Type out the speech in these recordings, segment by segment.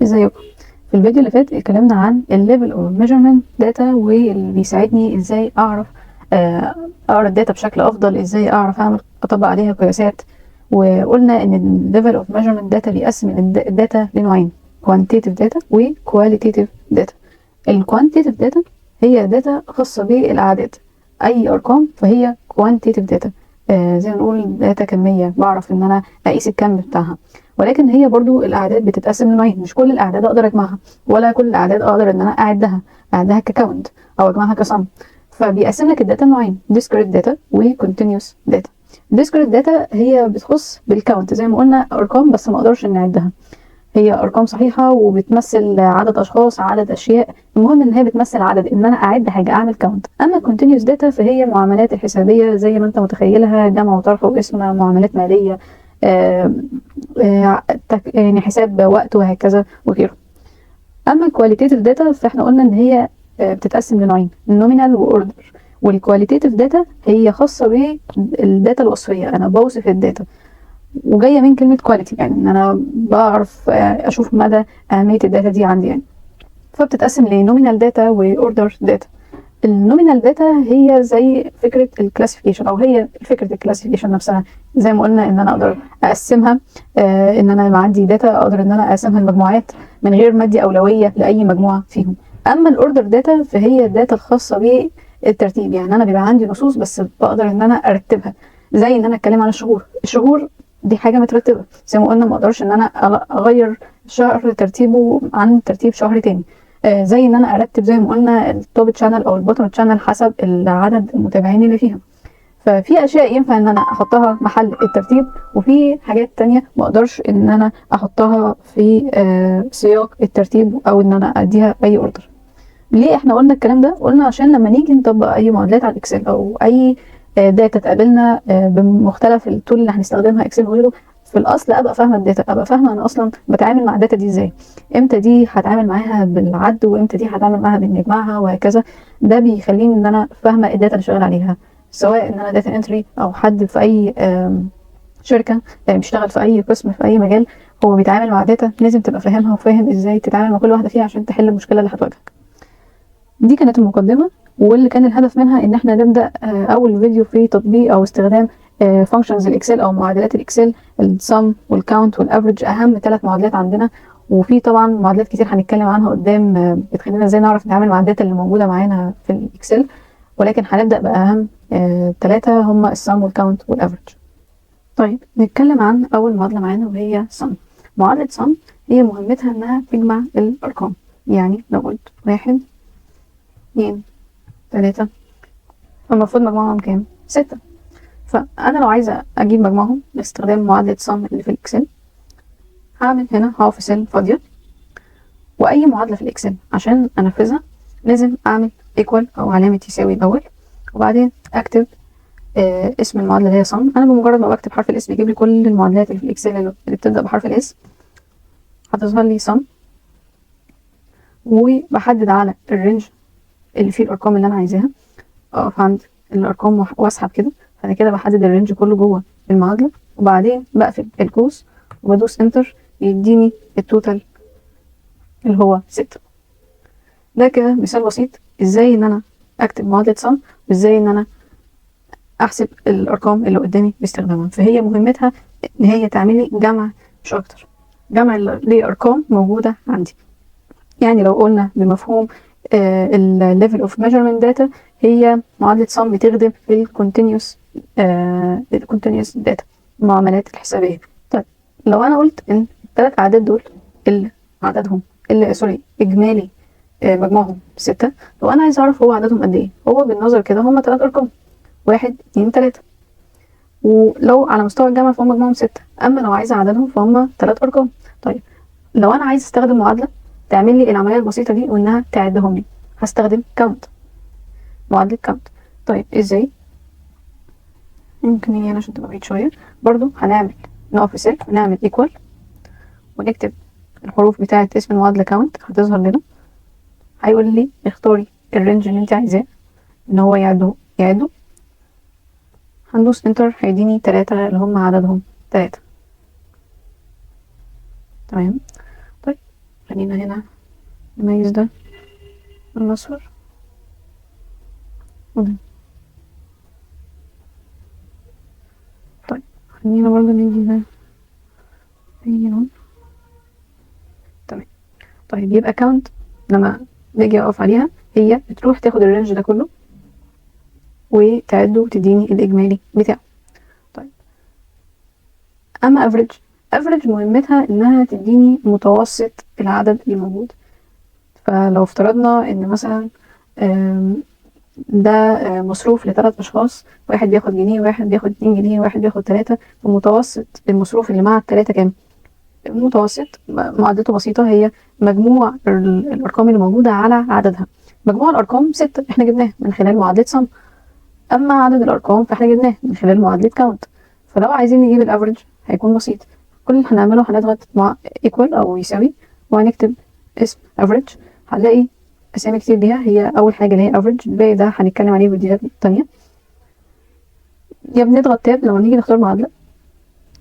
ازيكم؟ في الفيديو اللي فات اتكلمنا عن ال level of measurement data، واللي بيساعدني ازاي اعرف اقرا ال data بشكل افضل، ازاي اعرف اعمل اطبق عليها قياسات. وقلنا ان ال level of measurement data بيقسم ال data لنوعين: quantitative data و qualitative data. ال quantitative data هي data خاصة بالاعداد، اي ارقام فهي quantitative data، زي ما نقول data كمية، بعرف ان انا اقيس الكم بتاعها. ولكن هي برضو الاعداد بتتقسم لنوعين: مش كل الاعداد اقدر اجمعها، ولا كل الاعداد اقدر ان انا اعدها ك count او اجمعها ك sum. فبيقسم لك ال data نوعين: discrete data و continuous data. discrete data هي بتخص بال count، زي ما قلنا ارقام بس ما اقدرش ان اعدها، هي ارقام صحيحه وبتمثل عدد اشخاص، عدد اشياء، المهم ان هي بتمثل عدد، ان انا اعد حاجه، اعمل count. اما continuous data فهي معاملات الحسابيه زي ما انت متخيلها، جمع وطرح وقسمه، معاملات ماليه، يعني حساب وقت وهكذا وغيره. اما ال qualitative data فاحنا قلنا ان هي بتتقسم لنوعين: nominal و order. وال qualitative data هي خاصة بال data الوصفيه، انا بوصف ال data، وجاية من كلمة quality، يعني ان انا بعرف اشوف مدى اهمية ال data دي عندي يعني. فبتتقسم ل nominal data و order data. ال nominal data هي زي فكرة ال classification، او هي فكرة ال classification نفسها، زي ما قلنا ان انا اقدر اقسمها، ان انا لما عندي data اقدر ان انا اقسمها لمجموعات من غير ما ادي اولوية لاي مجموعة فيهم. اما ال order data فهي ال data الخاصة بالترتيب، يعني انا بيبقى عندي نصوص بس بقدر ان انا ارتبها، زي ان انا اتكلم عن الشهور. الشهور دي حاجة مترتبه، زي ما قلنا ما اقدرش ان انا اغير شهر ترتيبه عن ترتيب شهر تاني، زي ان انا ارتب زي ما قلنا ال top channel او ال bottom channel حسب العدد المتابعين اللي فيها. ففي اشياء ينفع ان انا احطها محل الترتيب، وفي حاجات تانية ما اقدرش ان انا احطها في سياق الترتيب او ان انا اديها اي order. ليه احنا قلنا الكلام ده؟ قلنا عشان لما نيجي نطبق اي معادلات على ال Excel او اي data تقابلنا بمختلف ال tool اللي هنستخدمها، Excel وغيره، في الاصل ابقى فاهمه ال data، ابقى فاهمه انا اصلا بتعامل مع ال data دي ازاي، امتى دي هتعامل معاها بالعد وامتى دي هتعامل معاها بنجمعها وهكذا. ده بيخليني ان انا فاهمه ال data اللي شغال عليها، سواء ان انا data entry او حد في اي شركة بيشتغل في اي قسم في اي مجال هو بيتعامل مع data، لازم تبقى فاهمها وفاهم ازاي تتعامل مع كل واحدة فيها عشان تحل المشكلة اللي هتواجهك. دي كانت المقدمه، واللي كان الهدف منها ان احنا نبدا اول فيديو في تطبيق او استخدام functions ال Excel او معادلات ال Excel، ال sum وال count وال average، اهم ثلاث معادلات عندنا. وفي طبعا معادلات كتير هنتكلم عنها قدام بتخلينا ازاي نعرف نتعامل مع ال data اللي موجودة معانا في ال Excel، ولكن هنبدا باهم ثلاثة هم ال sum وال count وال average. طيب، نتكلم عن اول معادلة معانا وهي sum. معادلة sum هي مهمتها انها تجمع الارقام، يعني لو قلت واحد، اتنين، تلاتة، فالمفروض مجموعهم كام؟ ستة. فأنا لو عايزة أجيب مجموعهم باستخدام معادلة sum اللي في ال Excel، هعمل هنا، هقف في cell فاضية، وأي معادلة في ال Excel عشان أنفذها لازم أعمل equal أو علامة يساوي الأول، وبعدين أكتب اسم المعادلة اللي هي sum. أنا بمجرد ما بكتب حرف ال S بيجيب لي كل المعادلات اللي في ال Excel اللي بتبدأ بحرف ال S. هتظهر لي sum، وبحدد على ال range اللي فيه الأرقام اللي أنا عايزاها، أقف عند الأرقام وأسحب كده، فأنا كده بحدد ال range كله جوه المعادلة، وبعدين بقفل القوس وبدوس enter، يديني ال total اللي هو 6. ده كده مثال بسيط ازاي ان انا اكتب معادلة sum وازاي ان انا احسب الارقام اللي قدامي باستخدامها. فهي مهمتها ان هي تعمل لي جمع مش اكتر، جمع لارقام موجودة عندي. يعني لو قلنا بمفهوم ال level of measurement data، هي معادلة sum بتخدم في ال continuous data، المعاملات الحسابية. طيب، لو انا قلت ان الثلاث اعداد دول اللي عددهم، اللي sorry، اجمالي مجموعهم 6، لو انا عايز اعرف هو عددهم قد ايه، هو بالنظر كده هما ثلاث ارقام: واحد، اتنين، تلاتة، ولو على مستوى الجمع فهم مجموعهم 6. اما لو عايزة عددهم فهم ثلاث ارقام. طيب، لو انا عايز استخدم معادلة تعمل لي العملية البسيطة دي وانها تعدهم لي، هستخدم count، معادلة count. طيب، ازاي؟ ممكن نيجي هنا عشان تبقى بعيد شوية برضو، هنعمل نقف في cell ونعمل equal ونكتب الحروف بتاعة اسم المعادلة count، هتظهر لنا. هيقول لي اختاري ال range اللي انت عايزاه ان هو يعده يعده. هندوس enter، هيديني تلاتة، اللي هم عددهم تلاتة. تمام. طيب، خلينا خلينا هنا نميز ده الأصفر وده. طيب خلينا برضه ندي ده اي لون. تمام. طيب يبقى count لما باجي اقف عليها هي بتروح تاخد ال range ده كله وتعده وتديني الاجمالي بتاعه. طيب اما average، average مهمتها انها تديني متوسط العدد اللي موجود. فلو افترضنا ان مثلا ده مصروف لثلاث اشخاص، واحد بياخد جنيه، واحد بياخد 2 جنيه، واحد بياخد 3، فمتوسط المصروف اللي مع التلاتة كام؟ المتوسط معادلته بسيطة، هي مجموع الأرقام اللي موجودة على عددها. مجموع الأرقام 6 احنا جبناه من خلال معادلة sum، أما عدد الأرقام فاحنا جبناه من خلال معادلة count. فلو عايزين نجيب ال average هيكون بسيط، كل اللي هنعمله هنضغط مع equal أو يساوي وهنكتب اسم average. هنلاقي أسامي كتير ليها، هي أول حاجة اللي هي average، الباقي ده هنتكلم عليه في فيديوهات تانية. يا بنضغط tab لما نيجي نختار معادلة،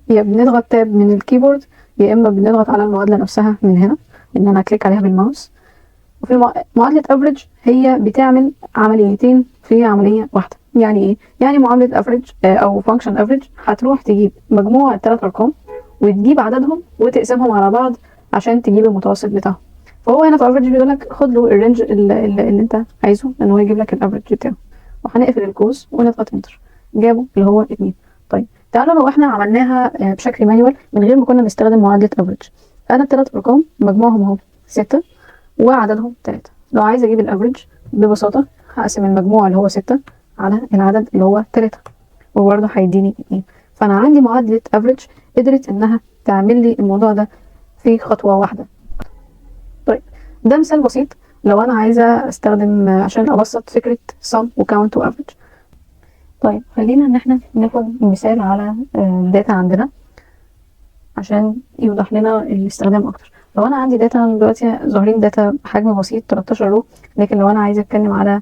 يا بنضغط tab من ال keyboard، يا إما بنضغط على المعادلة نفسها من هنا إن أنا click عليها بالماوس. وفي معادلة average هي بتعمل عمليتين في عملية واحدة. يعني إيه؟ يعني معادلة average أو function average هتروح تجيب مجموع التلات أرقام وتجيب عددهم وتقسمهم على بعض عشان تجيب المتوسط بتاعهم. فهو هنا في average بيقول لك خد له ال range اللي انت عايزه ان هو يجيب لك ال average بتاعه. وهنقفل القوس ونضغط enter، جابه اللي هو 2. طيب تعالوا لو احنا عملناها بشكل manual من غير ما كنا نستخدم معادلة average. انا الثلاث ارقام مجموعهم اهو 6 وعددهم 3. لو عايز اجيب ال average ببساطة هقسم المجموع اللي هو 6 على العدد اللي هو 3 وبرده هيديني 2. فانا عندي معادلة average قدرت انها تعمل لي الموضوع ده في خطوة واحدة. طيب ده مثال بسيط لو انا عايزة استخدم عشان ابسط فكرة sum و count و average. طيب خلينا ان احنا ناخد مثال على data عندنا عشان يوضح لنا الاستخدام اكتر. لو انا عندي data دلوقتي ظاهرين data بحجم بسيط 13 row، لكن لو انا عايزه اتكلم على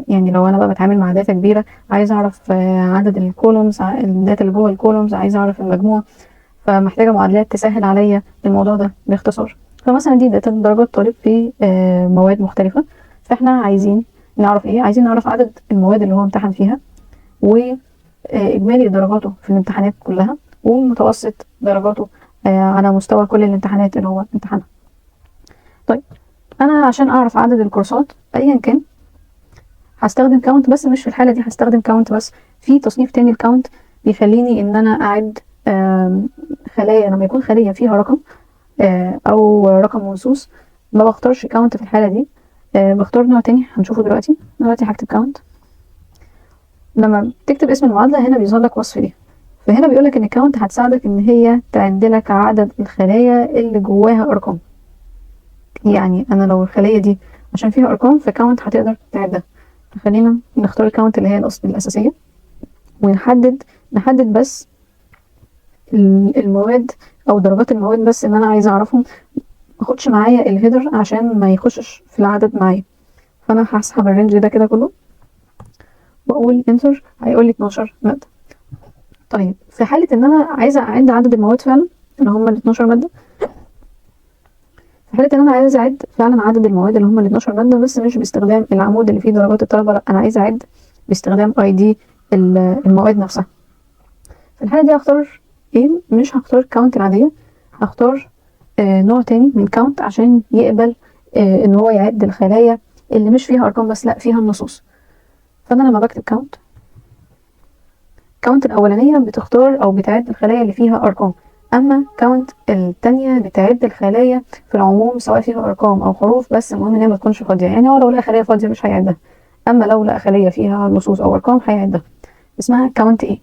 يعني لو انا بقى بتعامل مع data كبيرة، عايزه اعرف عدد ال columns، ال data اللي جوه ال columns، عايزه اعرف المجموع، فمحتاجه معادلات تسهل عليا الموضوع ده باختصار. فمثلا دي data درجات طالب في مواد مختلفة، فاحنا عايزين نعرف ايه؟ عايزين نعرف عدد المواد اللي هو امتحن فيها، واجمالي درجاته في الامتحانات كلها، ومتوسط درجاته على مستوى كل الامتحانات اللي هو امتحنها. طيب انا عشان اعرف عدد الكورسات ايا كان هستخدم count، بس مش في الحالة دي هستخدم count بس. في تصنيف تاني ال count بيخليني ان انا اعد خلايا، لما يكون خلية فيها رقم او رقم منصوص ما بختارش count في الحالة دي، بختار نوع تاني هنشوفه دلوقتي. دلوقتي هكتب count. لما بتكتب اسم المعادلة هنا بيظهر لك وصف ليها، فهنا بيقول لك ان count هتساعدك ان هي تعد لك عدد الخلايا اللي جواها ارقام. يعني انا لو الخلية دي عشان فيها ارقام ف count هتقدر تعدها. خلينا نختار count اللي هي الاساسية، ونحدد بس المواد او درجات المواد بس اللي انا عايزه اعرفهم، ما اخدش معايا ال header عشان ما يخشش في العدد معايا. فانا هسحب ال range ده كده كله واقول enter، هيقول لي 12 مادة. طيب في حاله ان انا عايزه اعد عدد المواد فعلا اللي هم ال 12 مادة، في حاله ان انا عايزه اعد فعلا عدد المواد اللي هم ال 12 مادة بس مش باستخدام العمود اللي فيه درجات الطلبة، لا انا عايزه اعد باستخدام ID المواد نفسها. في الحالة دي هختار ايه؟ مش هختار count العادية، هختار نوع تاني من count عشان يقبل ان هو يعد الخلايا اللي مش فيها ارقام بس، لا فيها النصوص. فانا لما بكتب count، count الاولانية بتختار او بتعد الخلايا اللي فيها ارقام، اما count التانية بتعد الخلايا في العموم سواء فيها ارقام او حروف، بس المهم ان هي ما تكونش فاضية. يعني هو لو لقى خليه فاضية مش هيعدها، اما لو لقى خليه فيها نصوص او ارقام هيعدها. اسمها count A،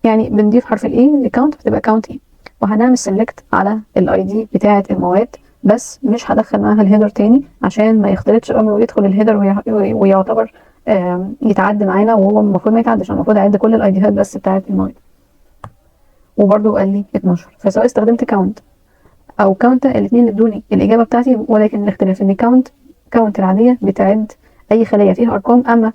يعني بنضيف حرف ال A ل count بتبقى count A. وهنعمل select على ال ID بتاعه المواد، بس مش هدخل معاها ال header تاني عشان ما يختلطش الامر ويدخل ال header ويعتبر يتعدي معانا، وهو المفروض ما يتعدش، المفروض اعد كل ال ID هات بس بتاعه المواد. وبرده قال لي 12. فسواء استخدمت count او count الاثنين ادوني الاجابة بتاعتي، ولكن الاختلاف ان count العادية بتعد اي خليه فيها ارقام، اما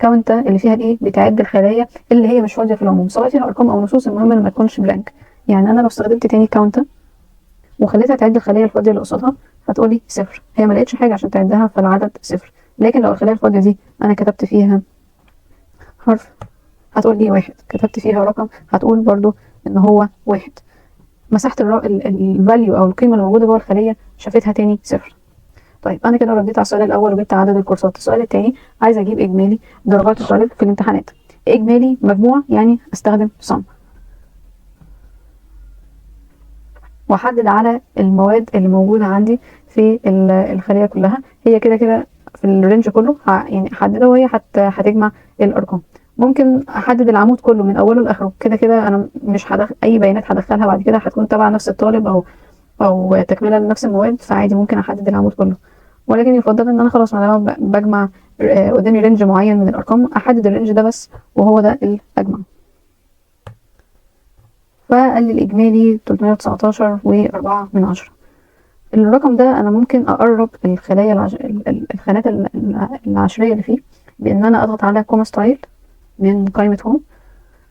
count اللي فيها ال A بتعد الخلايا اللي هي مش فاضية في العموم سواء فيها ارقام او نصوص، المهم ان ما تكونش blank. يعني انا لو استخدمت تاني count وخليتها تعد الخلية الفاضيه اللي قصادها، هتقولي صفر. هي ما لقيتش حاجة عشان تعدها، فالعدد صفر. لكن لو الخلية الفاضيه دي انا كتبت فيها حرف هتقول لي واحد، كتبت فيها رقم هتقول برضو ان هو واحد. مسحت ال value او القيمة اللي موجودة جوه الخلية شافتها تاني صفر. طيب انا كده رديت على السؤال الاول وجبت عدد الكورسات. السؤال التاني عايزه اجيب اجمالي درجات الطالب في الامتحانات. اجمالي مجموع يعني استخدم sum، واحدد على المواد اللي موجودة عندي في الخلية كلها، هي كده كده في ال range كله، يعني احددها وهي هتجمع الارقام. ممكن احدد العمود كله من اوله لاخره، كده كده انا مش هدخل اي بيانات هدخلها بعد كده هتكون تبع نفس الطالب او تكمله لنفس المواد، فعادي ممكن احدد العمود كله. ولكن يفضل ان انا خلاص ما دام بجمع، قدامي range معين من الارقام احدد ال range ده بس وهو ده اللي اجمع. فقال لي الاجمالي 319.4. الرقم ده انا ممكن اقرب الخلايا الخانات العشريه اللي فيه بان انا اضغط على comma style من قائمة home،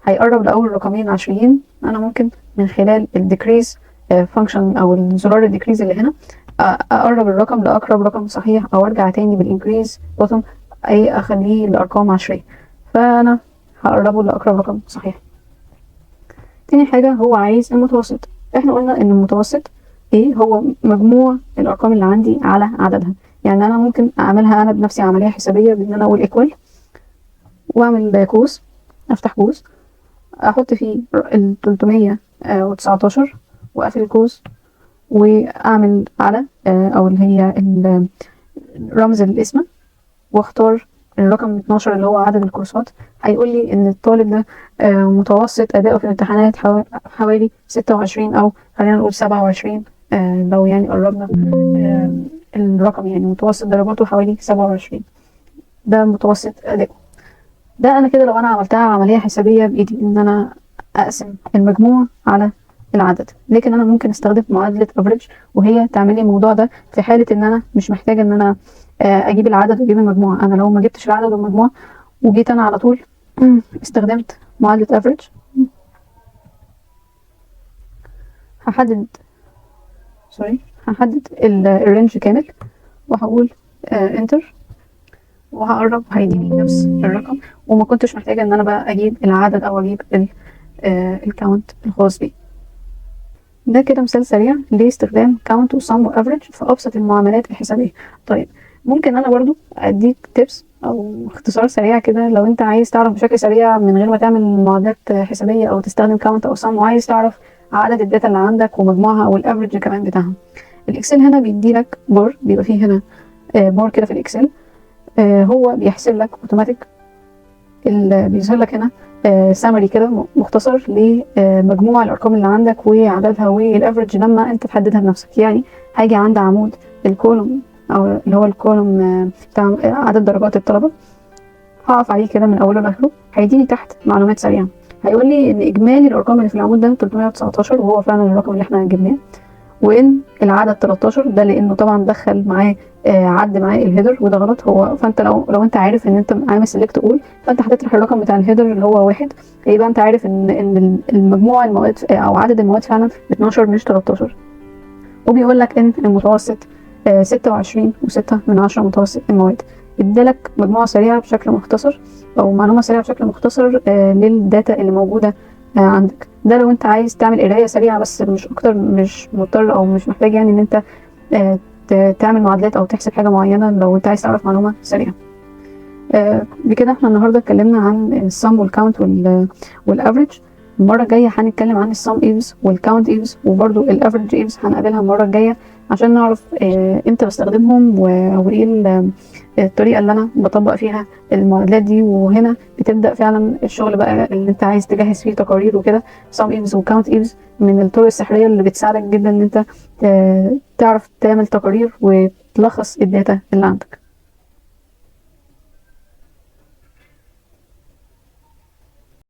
هيقرب لاول رقمين عشريين. انا ممكن من خلال ال decrease function او الزرار ال decrease اللي هنا، اقرب الرقم لاقرب رقم صحيح، او ارجع تاني بال increase button اي اخليه لارقام عشرية، فانا هقربه لاقرب رقم صحيح. تاني حاجة هو عايز المتوسط. احنا قلنا ان المتوسط ايه؟ هو مجموع الارقام اللي عندي على عددها. يعني انا ممكن اعملها انا بنفسي عملية حسابيه بان انا اقول equal واعمل قوس، افتح قوس احط فيه ال 319 واقفل القوس واعمل على، او اللي هي رمز القسمة، واختار الرقم 12 اللي هو عدد الكورسات. هيقول لي ان الطالب ده، متوسط اداؤه في الامتحانات حوالي 26 او خلينا نقول 27، لو قربنا، الرقم، متوسط درجاته حوالي 27، ده متوسط اداؤه. ده انا كده لو انا عملتها عملية حسابية بايدي ان انا اقسم المجموع على العدد، لكن انا ممكن استخدم معادلة average وهي تعمل لي الموضوع ده في حالة ان انا مش محتاجة ان انا، اجيب العدد واجيب المجموع. انا لو ما جبتش العدد والمجموع وجيت انا على طول استخدمت معادلة average، هحدد ال range كامل وهقول، enter، وهقرب هيديني نفس الرقم، وما كنتش محتاجة ان انا بقى اجيب العدد او اجيب ال count الخاص بيه. ده كده مثال سريع لاستخدام count و sum و average في ابسط المعاملات الحسابية. طيب ممكن انا برضو اديك tips او اختصار سريع كده لو انت عايز تعرف بشكل سريع من غير ما تعمل معادلات حسابية او تستخدم count او sum، وعايز تعرف عدد ال data اللي عندك ومجموعها او ال average كمان بتاعها. ال Excel هنا بيدي لك بار، بيبقى فيه هنا، بار كده في ال Excel، هو بيحسب لك اوتوماتيك، بيظهر لك هنا، سمري كده مختصر لمجموع الارقام اللي عندك وعددها وال average لما انت تحددها بنفسك. يعني هاجي عند عمود ال column او اللي هو ال column، بتاع عدد درجات الطلبة، هقف عليه كده من اوله لاخره، هيديني تحت معلومات سريعة. هيقول لي ان اجمالي الارقام اللي في العمود ده 319، وهو فعلا الرقم اللي احنا جبناه، وان العدد 13 ده لانه طبعا دخل معاه، عد معاه ال header وده غلط. فانت لو انت عارف ان انت عامل select all فانت هتطرح الرقم بتاع ال header اللي هو 1، يبقى انت عارف ان المجموع المواد، او عدد المواد فعلا 12 مش 13. وبيقول لك ان المتوسط، 26.6 متوسط المواد. ادالك مجموعة سريعة بشكل مختصر او معلومة سريعة بشكل مختصر، لل data اللي موجودة، عندك. ده لو انت عايز تعمل قراية سريعة بس مش اكتر، مش مضطر او مش محتاج ان انت، تعمل معادلات او تحسب حاجة معينة، لو انت عايز تعرف معلومة سريعة. بكده احنا النهاردة اتكلمنا عن ال sum وال count وال average. المرة الجاية هنتكلم عن ال sum ifs وال count ifs وبرضو ال average ifs، هنقابلها المرة الجاية عشان نعرف، امتى بستخدمهم وايه الطريقة اللي انا بطبق فيها المعادلات دي. وهنا بتبدأ فعلا الشغل بقى اللي انت عايز تجهز فيه تقارير وكده. sum ifs و count ifs من الطرق السحرية اللي بتساعدك جدا ان انت تعرف تعمل تقارير وتلخص ال data اللي عندك.